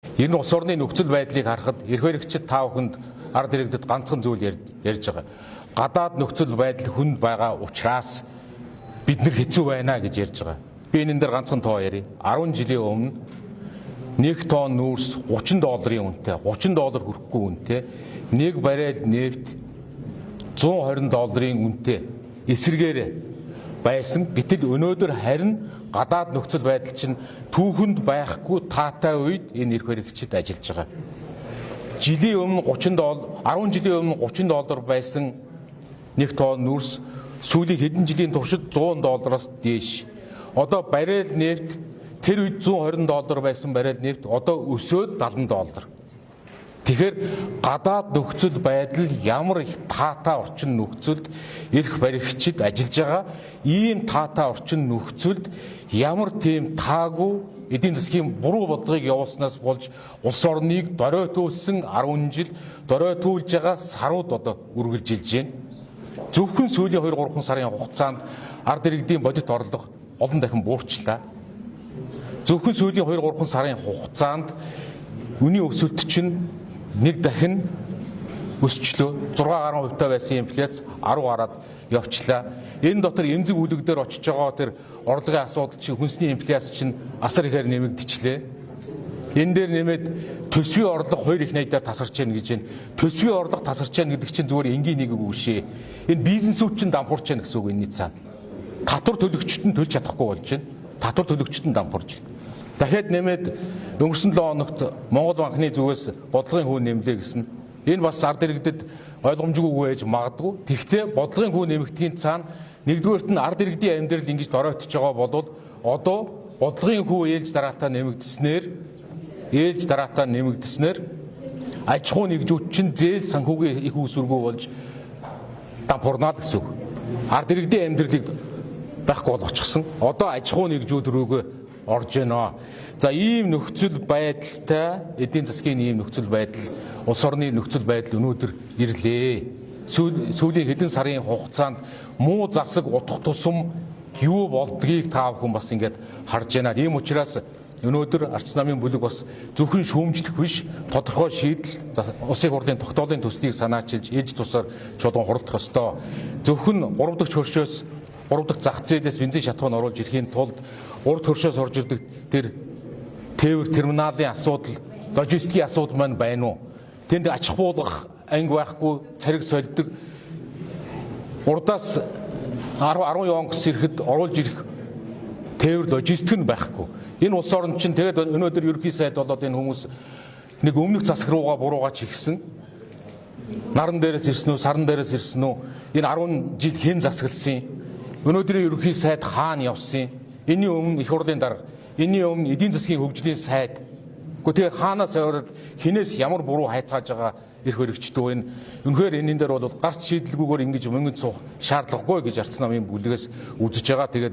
Энэ улс орны нөхцөл байдлыг харахад эрх баригчид та бүхэнд ард иргэдэд ганцхан зүйл ярьж байгаа. Гадаад нөхцөл байдал хүнд байгаа учраас бид нар хэцүү байна гэж ярьж байгаа. Би энэ дээр ганцхан тоо ярья. 10 жилийн өмнө 1 тонн нүүрс 30 долларын үнэтэй, 30 доллар хүрэхгүй үнэтэй, 1 баррел нефть 120 долларын үнэтэй эсрэгээр байсан. Гэтэл өнөөдөр харин гадаад нөхцөл байдал чинь түүхэнд байхгүй таатай үед энэ эрх баригчид ажиллаж байгаа. Жилийн өмнө 30 доллар, 10 жилийн өмнө 30 доллар байсан 1 тонн нүүрс сүүлийн хэдэн жилийн туршид 100 доллароос дээш. Одоо баррел нефть, тэр үед 120 доллар байсан баррел нефть одоо өсөөд 70 доллар. Тэгэхээр гадаад нөхцөл байдал ямар их таатай орчин нөхцөлд эрх баригчид ажиллаж байгаа, ийм таатай орчин нөхцөлд ямар тийм таагүй эдийн засгийн буруу бодлогыг явуулснаас болж улс орныг доройтуулсан 10 жил, доройтуулж байгаа сарууд одоо үргэлжилж байна. Зөвхөн сүүлийн 2 3 сарын хугацаанд ард иргэдийн бодит орлого олон дахин буурчлаа. Зөвхөн сүүлийн 2 3 сарын хугацаанд үнийн өсөлт чинь нэг дахин өсчлөө. 6 гаруй хувьтай байсан инфляц 10 гараад явчлаа. Энэ дотор эмзэг үлэг дээр очиж байгаа тэр орлогын асуудал чинь, хүнсний инфляц чинь асар ихээр нэмэгдчихлээ. Энэ дээр нэмээд төсвийн орлого хоёр их найдаар тасарч яах гэж байна. Төсвийн орлого тасарч яах гэдэг чинь зүгээр энгийн нэг үг шээ. Энэ бизнесүүд чинь дампуурч яах гэсэн үг энэний цаана. Татвар төлөгчд нь төлж чадахгүй болж байна. Татвар төлөгчд нь дампуурч байна. Дахиад нэмээд өнгөрсөн 7 хоногт Монгол банкны зүгээс бодлогын хүү нэмлээ гэсэн. Энэ бас ард иргэдэд ойлгомжгүй байж магадгүй. Тэгэхдээ бодлогын хүү нэмэгдэхийн цаана нэгдүгээрт нь ард иргэдийн амьдрал ингэж доройтож байгаа болвол одоо бодлогын хүү ээлж дараатай нэмэгдснээр аж ахуй нэгжүүд чинь зээл санхүүгийн их үүсвэргүй болж дампуурнаа гэсэн үг. Ард иргэдийн амьдралыг байхгүй болгочихсон. Одоо аж ахуй нэгжүүд рүүгээ орж байна. За, ийм нөхцөл байдалтай, эдийн засгийн ийм нөхцөл байдал, улс орны нөхцөл байдал өнөөдөр ирлээ. Сүүлийн хэдэн сарын хугацаанд муу засаг утах тусам юу болдгийг та бүхэн бас ингээд харж байна. Ийм учраас өнөөдөр Арц намын бүлэг бас зөвхөн шүүмжлэх биш, тодорхой шийдэл, улсын хурлын тогтоолын төслийг санаачилж ээлж тусаар чуулган хуралдах ёстой. Зөвхөн 3 дахь хөршөөс, 3 дахь зах зээлээс бензин шатахуун оруулж ирэхийн тулд урд хөршөөс орж ирдэг тэр тээвэр терминалын асуудал, логистикийн асуудал маань байна уу? Тэнд ачих буулгах анги байхгүй, цариг сольдог. Урдаас 10 10 юанс ирэхэд оруулж ирэх тээвэр логистик нь байхгүй. Энэ улс орн чинь тэгээд өнөөдөр ерөнхий сайд болоод энэ хүмүүс нэг өмнөх засаг руугаа буруугаа чигсэн. Наран дээрээс ирсэн үү, саран дээрээс ирсэн үү? Энэ 10 жил хэн засагласан? Өнөөдрийн ерөнхий сайд хаана явсан? Энийн өмнө их хурлын дарга, энэний өмнө эдийн засгийн хөгжлийн сайд. Гэхдээ тэгээ хаанаас ойроод хинээс ямар буруу хайцааж байгаа эрх баригчдүү энэ. Үнэхээр энэн дээр бол гарц шийдэлгүйгээр ингэж мөнгөнд суух шаардлагагүй гэж Арц намын бүлгээс үзэж байгаа. Тэгээд